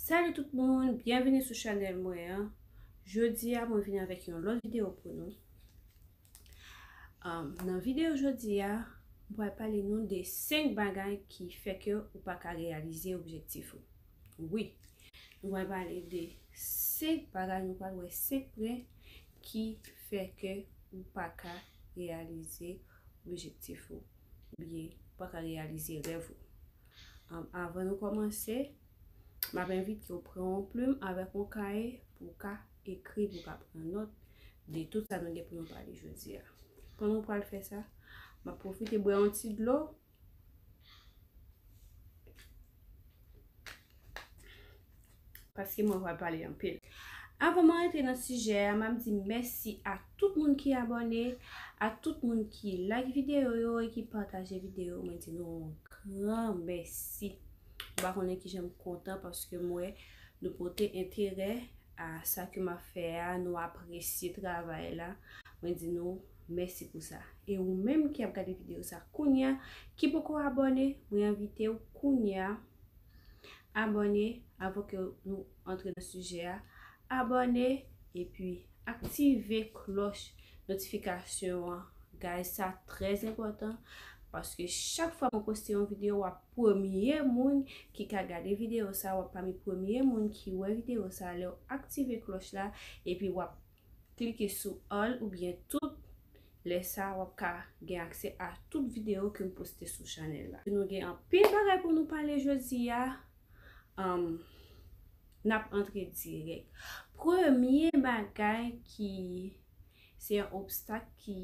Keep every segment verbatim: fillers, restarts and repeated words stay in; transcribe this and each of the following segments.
Salut tout moun, byenvini sou chanèl mwen an. Jodi a, mwen vin avèk yon lòt videyo pou nou. Um, nan videyo jodi a, mwen pral pale nou de senk bagay ki fè ke ou pa ka reyalize objektif ou. Wi, nou pral pale de senk bagay, nou pral wè senk pwen ki fè ke ou pa ka reyalize objektif ou, oubyen ou pa ka reyalize rèv ou. Um, avan nou kòmanse, m ap envite w pran yon plim avèk yon kaye pou w ka ekri, pou w ka pran nòt de tout sa nou gen pou nou pale jodi a. Pandan w pral fè sa, m ap pwofite bwè yon ti dlo. Paske mwen pral pale anpil. Avan mwen rantre nan sijè a, m ap di mèsi a tout moun ki abòne, a tout moun ki like videyo yo e ki pataje videyo. Mwen di nou yon gran mèsi. M pa konnen kijan m kontan paske m wè nou pote enterè a sa ke m ap fè a, nou apresye travay la. Mwen di nou mèsi pou sa. E ou menm ki ap gade videyo sa kounye a, ki poko abòne, mwen envite w kounye a abòne avan ke nou antre nan sijè a. Abòne epi aktive klòch notifikasyon an. Guys, sa trè enpòtan paske chak fwa mwen poste yon videyo, w ap premye moun ki ka gade videyo sa, w ap pami premye moun ki wè videyo sa lè w aktive klòch la, epi w ap klike sou all oubyen tout. Lè sa, w ap ka gen aksè a tout videyo ke m poste sou chanèl la. Nou gen anpil bagay pou nou pale jodi a. Um, n ap antre dirèk. Premye bagay ki se yon obstak ki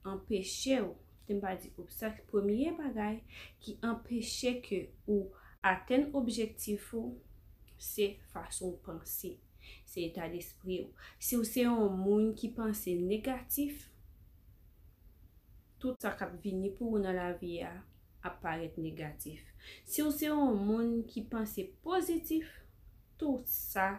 anpeche w, te m pa di obstak, premye bagay ki anpeche ke ou atenn objektif ou, se fason w panse, se eta despri w. Si w se yon moun ki panse negatif, tout sa k ap vini pou ou nan lavi a ap parèt negatif. Si w se yon moun ki panse pozitif, tout sa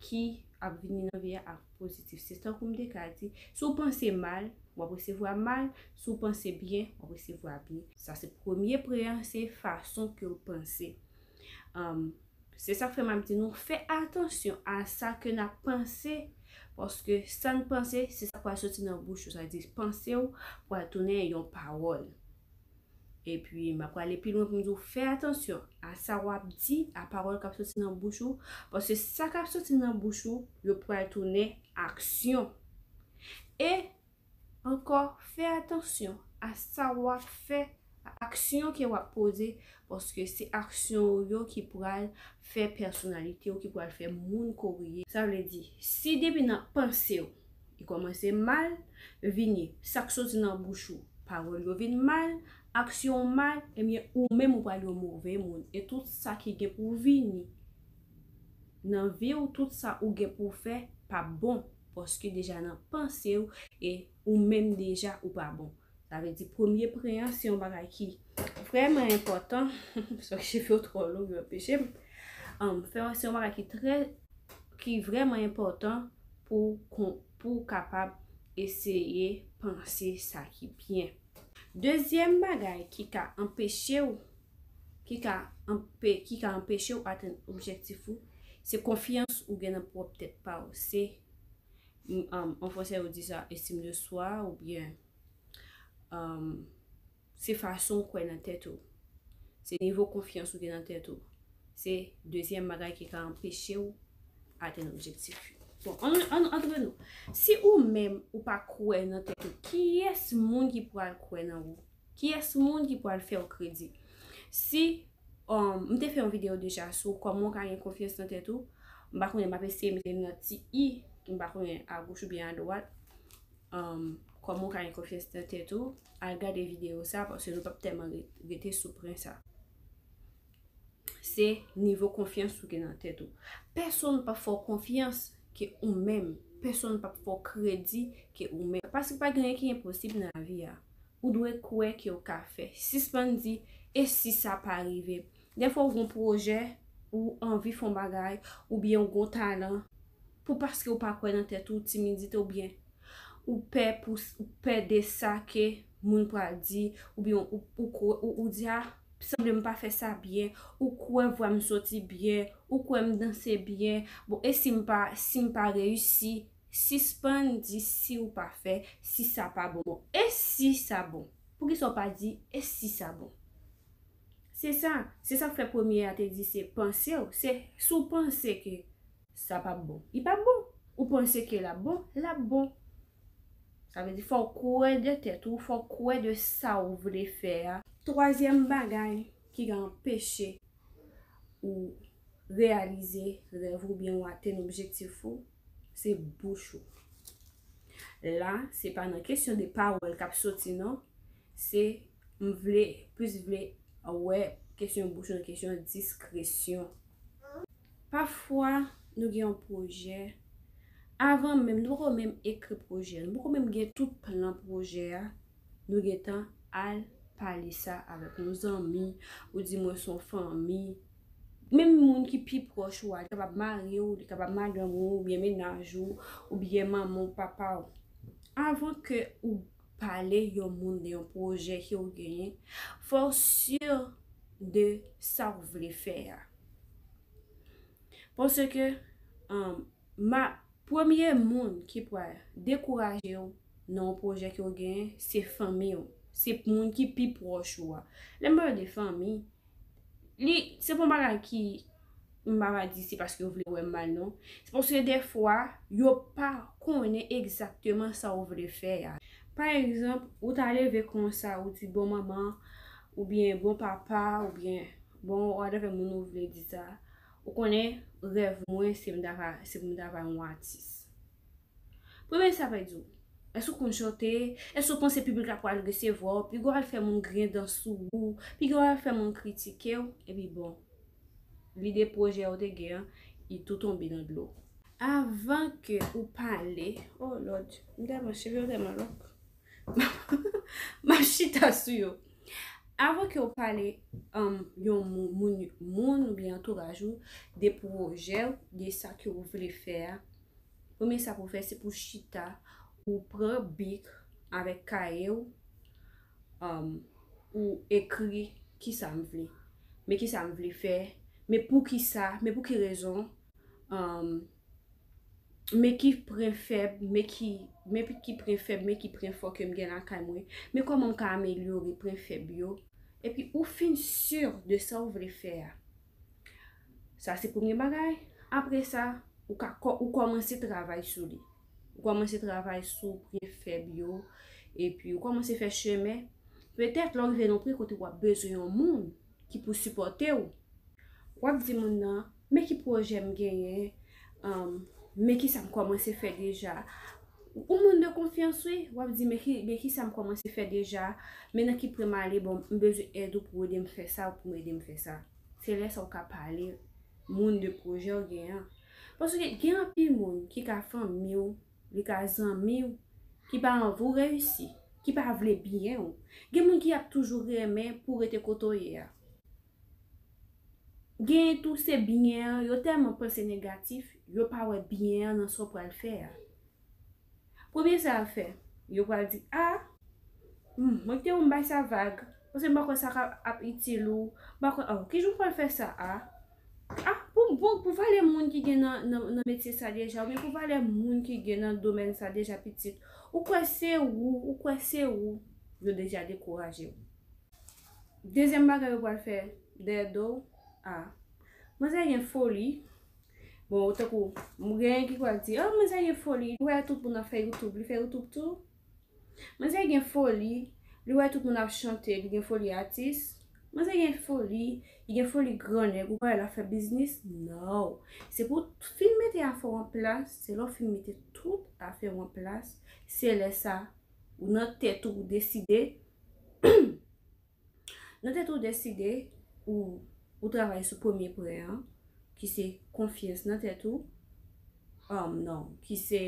ki ap vini nan vi a ap pozitif. Se tankou m te ka di, si w panse mal, w ap resevwa mal, si w panse byen, w ap resevwa byen. Sa se premye pwen an, se fason ke w panse. Um, se sa k fè m ap di nou, fè atansyon a sa ke n ap panse, paske sa n panse, se sa k pral soti nan bouch ou. Sa vle di, panse w pral tounen yon pawòl. Epi, m ap prale pi lwen pou m di w, fè atansyon a sa w ap di, a pawòl k ap soti nan bouch ou, paske sa k ap soti nan bouch ou, yo pral tounen aksyon. E ankò, fè atansyon a sa w ap fè, a aksyon ke w ap poze, paske se aksyon w yo ki pral fè pèsonalite w, ki pral fè moun ke w ye. Sa vle di, si depi nan panse w, li kòmanse mal, vini, sa k soti nan bouch ou, pawòl yo vin mal, aksyon w mal, ebyen, ou menm ou pral yon move moun. E tout sa ki gen pou vini nan vi w, tout sa ou gen pou fè, p ap bon, paske deja nan panse w, e ou menm deja ou pa bon. Sa vle di, premye pwen an, se yon bagay ki vrèman enpòtan. Sòk cheve w twò long, yo anpeche m. Um, fè, se yon bagay ki trè, ki vrèman enpòtan pou, pou w kapab eseye panse sa ki byen. Dezyèm bagay ki ka anpeche w, ki ka anpe-, ki ka anpeche w atenn objektif ou, se konfyans ou gen nan pwòp tèt pa w. Se, m, um, an fransè yo di sa estime de soi, oubyen, um, se fason w kwè nan tèt ou. Se nivo konfyans ou gen nan tèt ou. Se dezyèm bagay ki ka anpeche w atenn objektif yo. Bon, an, an, antre nou. Si ou menm ou pa kwè nan tèt ou, kiyès moun ki pral kwè nan ou? Kiyès moun ki pral fè w kredi? Si, um, m te fè yon videyo deja sou kòman w ka gen konfyans nan tèt ou, m pa konnen, m ap eseye mete l nan ti i, m pa konnen agoch oubyen adwat. Um, kòman w ka gen konfyans nan tèt ou, al gade videyo sa, paske nou p ap tèlman re-, rete sou pwen sa. Se nivo konfyans ou gen nan tèt ou. Pèsonn p ap fè w konfyans ke ou menm. Pèsonn p ap fè w kredi ke ou menm. Paske pa gen anyen ki enposib nan lavi a. Ou dwe kwè ke w ka fè. Sispann di, "E si sa pa rive m?" Dèfwa ou gon pwojè, ou anvi fè yon bagay, oubyen ou gon talan, pou paske ou pa kwè nan tèt ou, timidite oubyen ou pè pou, ou pè de sa ke moun pral di, oubyen ou, ou, ou, ou di, "A, Sanble m pa fè sa byen, ou kwè vwa m soti byen, ou kwè m danse byen. Bon, e si m pa, si m pa reyisi? Sispann di si ou pa fè, si sa pa bon. Bon, e si sa bon? Poukisa w pa di e si sa bon? Se sa, se sa k fè premye a te di se panse w. Se si w panse ke sa p ap bon, li p ap bon. Ou panse ke l ap bon, l ap bon. Sa vle di fò w kwè de tèt ou, fò w kwè de sa w vle fè a. Twazyèm bagay ki ka anpeche ou reyalize rèv ou byen ou atenn objektif ou, se bouch ou. La, se pa nan kesyon de pawòl k ap soti non, se m vle, plis vle wè kesyon bouch ou nan kesyon diskresyon. Pafwa, nou gen yon pwojè, avan menm, nou poko menm ekri pwojè, nou poko menm gen tout plan pwojè a, nou gentan al pale sa avèk yon zanmi, ou di mwen se yon fanmi. Menm moun ki pi pwòch ou a, li kapab mari w, li kapab madanm ou, oubyen mennaj ou, oubyen manman w, papa w. Avan ke ou pale yon moun de yon pwojè ke w genyen, fò w si de sa w vle fè a. Paske, um, ma, premye moun ki pral dekouraje w nan yon pwojè ke w genyen, se fanmi w. Se moun ki pi pwòch ou a. Lè m pale de fanmi, li, se pa yon bagay ki, m pa va di se paske yo vle wè m mal non. Se paske defwa, yo pa konnen egzakteman sa w vle fè a. Pa egzanp, ou ta leve konsa, ou di bon manman, oubyen bon papa, oubyen bon whatever moun ou vle di sa. Ou konnen rèv mwen se m ta va, se pou m ta va yon atis. Premye sa pa di w, èske w konn chante? Èske w panse piblik la pral resevwa w? Piga w al fè moun griyen dan sou ou, piga w al fè moun kritike w, epi bon, lide pwojè ou te gen an, li tou tonbe nan dlo. Avan ke ou pale, oh Lord, m tèlman, cheve yo tèlman long. M ap chita sou yo. Avan ke ou pale, um, yon moun, moun, moun oubyen antouraj ou, de pwojè w, de sa ke ou vle fè a, premye sa pou w fè, se pou w chita, ou pran bik avèk kaye w, um, ou ekri kisa m vle. Men kisa m vle fè, men poukisa, men pou ki rezon, um, men ki pwen fèb, men ki, men ki pwen fèb, men ki pwen fò ke m gen lakay mwen, men kòman m ka amelyore pwen fèb yo, epi ou fin si de sa w vle fè a. Sa se premye bagay. Apre sa, ou ka kò-, ou kòmanse travay sou li. Ou kòmanse travay sou pwen fèb yo, epi ou kòmanse fè chemen. Petèt, lè w rive nan yon pwen kote w ap bezwen yon moun ki pou sipòte w, w ap di moun nan, men ki pwojè m genyen, um, men kisa m kòmanse fè deja. Ou moun de konfyans, wi, w ap di, men ki, men kisa m kòmanse fè deja, men nan ki pwen m ale, bon, m bezwen èd ou pou w ede m fè sa, ou pou w ede m fè sa. Se lè sa w ka pale moun de pwojè w gen an. Paske gen anpil moun ki ka fanmi w, li ka zanmi w, ki pa anvi w reyisi, ki pa vle byen w. Gen moun ki ap toujou renmen pou w rete kote w ye a. Genyen tou se byen an, yo tèlman panse negatif, yo pa wè byen an nan sa w pral fè a. Premye sa y ap fè, yo pral di, a, hmm, mwen kite w m bay sa vag, paske m pa kwè sa ka ap itil ou, m pa kwè, oh, kijan w pral fè sa a? A, pou, pou, pou valè moun ki gen nan, nan, nan metye sa deja, oubyen pou valè moun ki gen nan domèn sa deja pitit, ou kwè se ou, ou kwè se ou, yo deja dekouraje w. Dezyèm bagay yo pral fè dèyè do w, a, manzè gen foli. Bon, tankou, m gen ki pral di, a, manzè gen foli, li wè tout moun ap fè YouTube, li fè YouTube tou. Manzè gen foli, li wè tout moun ap chante, li gen foli atis. Manzè gen foli, li gen foli gran nèg, ou kwè l ap fè biznis? Non. Se pou w fin mete afè w an plas, se lè w fin mete tout afè w an plas, se lè sa, ou nan tèt ou, ou deside, nan tèt ou deside, ou, ou travay sou premye pwen an, ki se konfyans nan tèt ou, um, non, ki se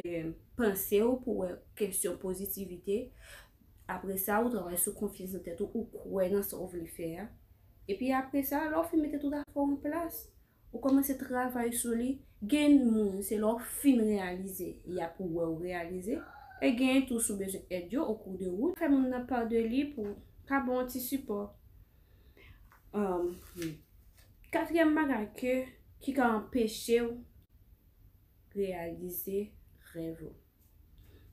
panse w pou wè kesyon pozitivite. Apre sa, ou travay sou konfyans nan tèt ou, ou kwè nan sa w vle fè a. Epi apre sa, lè w fin mete tout afè w an plas, ou kòmanse travay sou li, gen moun, se lè w fin reyalize, y ap wè w reyalize, e gen tou si w bezwen èd yo o kou de wout, fè moun nan pa de li pou ka ba w yon ti sipò. Um, katriyèm bagay ke, ki ka anpeche w reyalize rèv ou,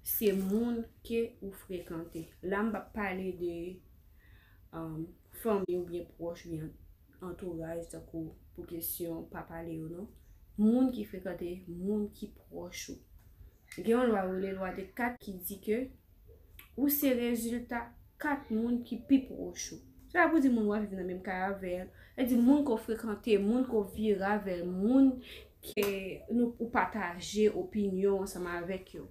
se moun ke ou frekante. La, m p ap pale de um, fanmi oubyen pwòch oubyen antouraj, tankou pou kesyon pa pale yo non. Moun ki frekante, moun ki pwòch ou. Gen yon lwa yo rele lwa de kat ki di ke ou se rezilta kat moun ki pi pwòch ou. Sa vle di moun w ap viv nan menm kay avè l, sa vle di moun ke w frekante, moun ke w vire avè l, moun ke nou, ou pataje opinyon ansanm avèk yo.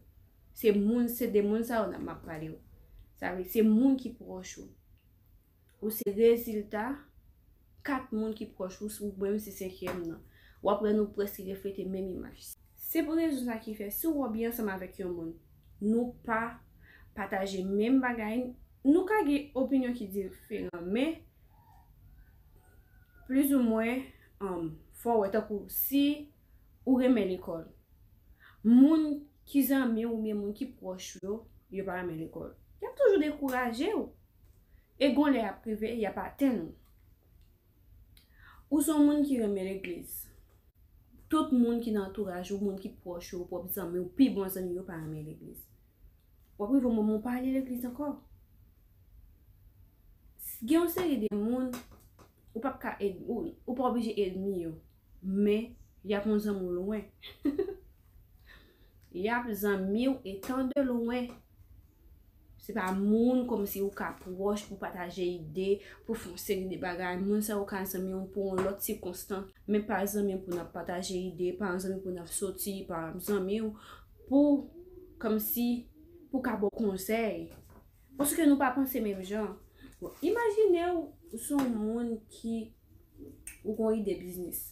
Se moun, se de moun sa yo n ap, m ap pale yo. Sa vle di se moun ki pwòch ou. Ou se rezilta kat moun ki pwòch ou, ou menm se senkyèm nan. W ap wè nou prèske reflete menm imaj. Se pou rezon sa ki fè, si w ap byen ansanm avèk yon moun, nou pa pataje menm bagay, nou ka gen opinyon ki diferan, men plizoumwen, um, fò w wè, tankou si ou renmen lekòl, moun ki zanmi w oubyen moun ki pwòch ou yo, yo pa renmen lekòl. Y ap toujou dekouraje w. E gon lè y ap rive, y ap atenn ou. Ou se yon moun ki renmen legliz. Tout moun ki nan antouraj ou, moun ki pwòch ou, pwòp zanmi ou, pi bon zanmi yo pa renmen legliz. W ap rive yon moman ou pa ale legliz ankò. Gen yon seri de moun, ou p ap ka ed-, ou, ou pa oblije ènmi yo, men y ap yon zanmi w lwen. Y ap zanmi w etan de lwen. Se pa moun kòmsi ou ka pwòch pou pataje ide, pou fè yon seri de bagay. Moun sa yo ka zanmi w pou yon lòt sikonstans, men pa zanmi w pou n ap pataje ide, pa zanmi w pou n ap soti, pa zanmi w pou, kòmsi, pou ka ba w konsèy. Paske nou pa panse menm jan. Bon, imajine w, ou se yon moun ki, ou gen yon ide biznis.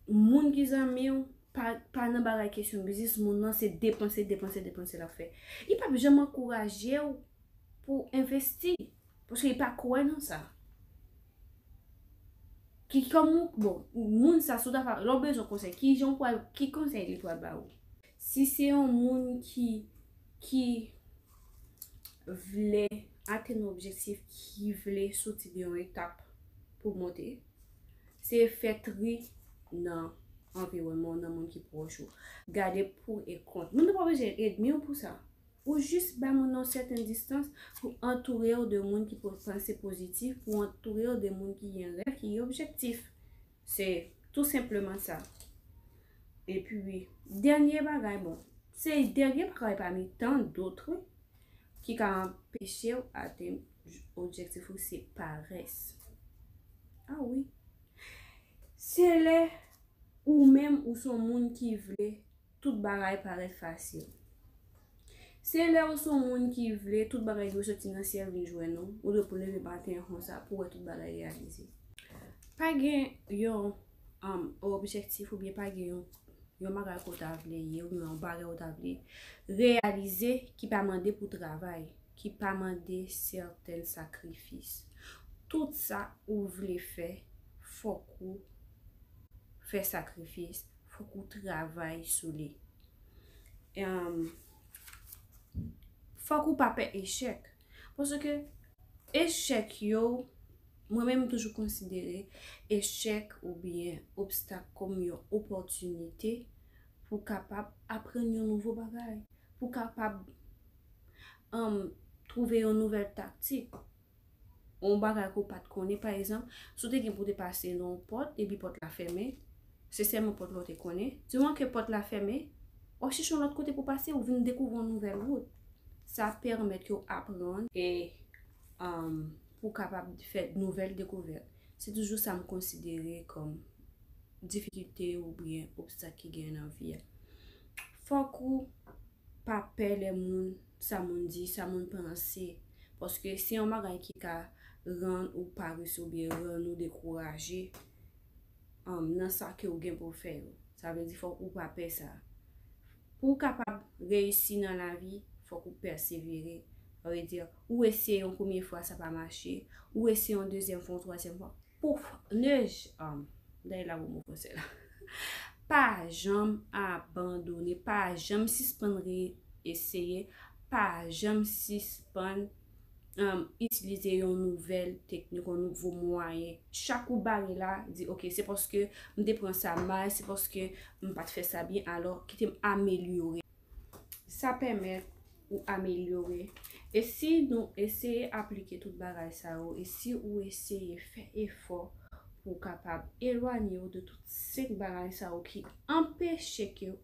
Moun ki zanmi w pa, pa nan bagay kesyon biznis, moun nan se depanse, depanse, depanse l ap fè. Li p ap janm ankouraje w pou w envesti, paske li pa kwè nan sa. Ki kòm ou, bon, moun sa, si w ta fa-, lè w bezwen konsèy, ki jan w pral, ki konsèy li pral ba ou? Si se yon moun ki, ki vle atenn yon objektif, ki vle soti de yon etap pou monte, se fè tri nan anviwònman w, nan moun ki pwòch ou. Gade pou e kont. Moun nan pa bezwen ènmi w pou sa. Ou jis ba moun nan yon sèten distans pou antoure w de moun ki po-, panse pozitif, pou antoure w de moun ki gen rèv, ki gen objektif. Se tou senpleman sa. Epi, dènye bagay, bon, se dènye bagay pami tan dòt, wi, ki ka anpeche w atenn objektif ou, se parès. A wi. Se lè ou menm ou se yon moun ki vle tout bagay parèt fasil. Se lè ou se yon moun ki vle tout bagay dwe soti nan syèl vin jwenn ou, ou dwe pou leve maten an konsa pou wè tout bagay reyalize. Pa gen yon, um, objektif oubyen pa gen yon, yon bagay ke w ta vle ye, oubyen yon bagay ou ta vle reyalize ki pa mande pou travay, ki pa mande sèten sakrifis. Tout sa ou vle fè, fòk ou fè sakrifis, fòk ou travay sou li. Em, fòk ou pa pè echèk. Paske echèk yo, mwen menm m toujou konsidere echèk oubyen obstak kòm yon opòtinite pou kapab aprann yon nouvo bagay, pou kapab, em, twouve yon nouvèl taktik. Yon bagay ke w pa t konnen, pa egzanp, si w te gen pou w te pase nan yon pòt, epi pòt la fèmen, se sèlman pòt la w te konnen. Diman ke pòt la fèmen, w ap chèche yon lòt kote pou w pase, ou vin dekouvri yon nouvèl wout. Sa pèmèt ke w aprann e, um, pou w kapab fè nouvèl dekouvèt. Se toujou sa m konsidere kòm difikilte oubyen obstak ki genyen nan vi a. Fòk ou pa pè lè moun, sa moun di, sa moun panse. Paske se yon bagay ki ka rann ou parese oubyen rann ou dekouraje, um, nan sa ke w gen pou w fè yo. Sa vle di fòk ou pa pè sa. Pou w kapab reyisi nan lavi, fòk ou pèsevere. Sa vle di, ou eseye yon premye fwa, sa pa mache, ou eseye yon dezyèm fwa, yon twazyèm fwa. Pouf, ne j-, um, dayè la, mo fransè la. Pa janm abandone, pa janm sispann re-, eseye, pa janm sispann um, itilize yon nouvèl teknik, yon nouvo mwayen. Chak ou bare la, di, "Ok, se paske m te pran sa mal, se paske m pa t fè sa byen, alò kite m amelyore." Sa pèmèt ou amelyore. E si nou eseye aplike tout bagay sa yo, e si ou eseye fè efò pou w kapab elwanye w de tout senk bagay sa yo ki anpeche ke w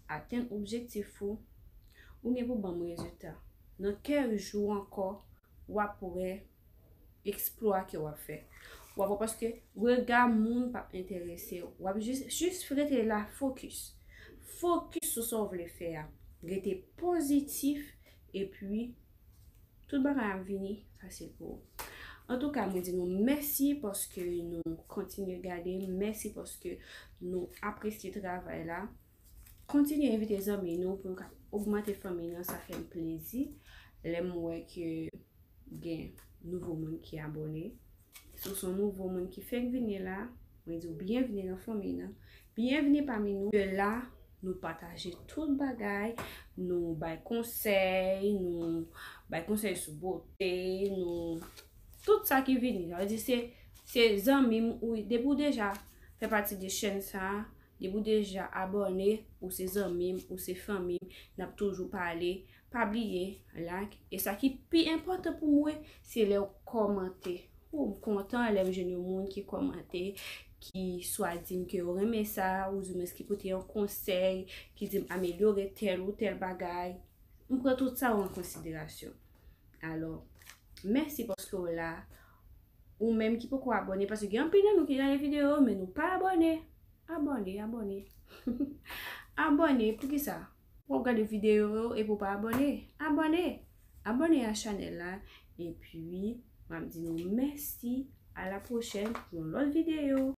atenn objektif ou, ou gen pou ban m rezilta. Nan kèk jou ankò, w ap wè eksplwa ke w ap fè. W ap wè paske rega moun p ap enterese w. W ap jis, jis rete la, fokis. Fokis sou sa w vle fè a. Rete pozitif, epi tout bagay ap vini fasil pou ou. Antouka, mwen di nou mèsi paske nou kontinye gade, mèsi paske nou apresye travay la. Kontinye envite zanmi nou pou nou ka ogmante fanmi nou, sa fè m plezi. Lè m wè ke gen nouvo moun ki abòne. Si w se yon nouvo moun ki fèk vini la, mwen di w byenvini nan fanmi nan. Byenvini pami nou. Ke la, nou pataje tout bagay, nou bay konsèy, nou bay konsèy sou bote, nou tout sa ki vini. Sa vle di se, se zanmi m ou, depi w deja fè pati de chèn sa, depi w deja abòne, ou se zanmi m, ou se fanmi m, n ap toujou pale. Pa bliye, like. E sa ki pi enpòtan pou mwen, se lè w kòmante. Ou, m kontan lè m jwenn yon moun ki kòmante, ki swa di m ke yo renmen sa, oudimwens ki pote yon konsèy, ki di m amelyore tèl ou tèl bagay. M pran tout sa yo an konsiderasyon. Alò, mèsi paske w la. Ou menm ki poko abòne, paske gen anpil nan nou ki gade videyo yo, men nou pa abòne. Abòne, abòne. Abòne, poukisa? W ap gade videyo yo epi w pa abòne? Abòne! Abòne a chanèl la. Epi, m ap di nou mèsi. A la pwochèn pou yon lòt videyo.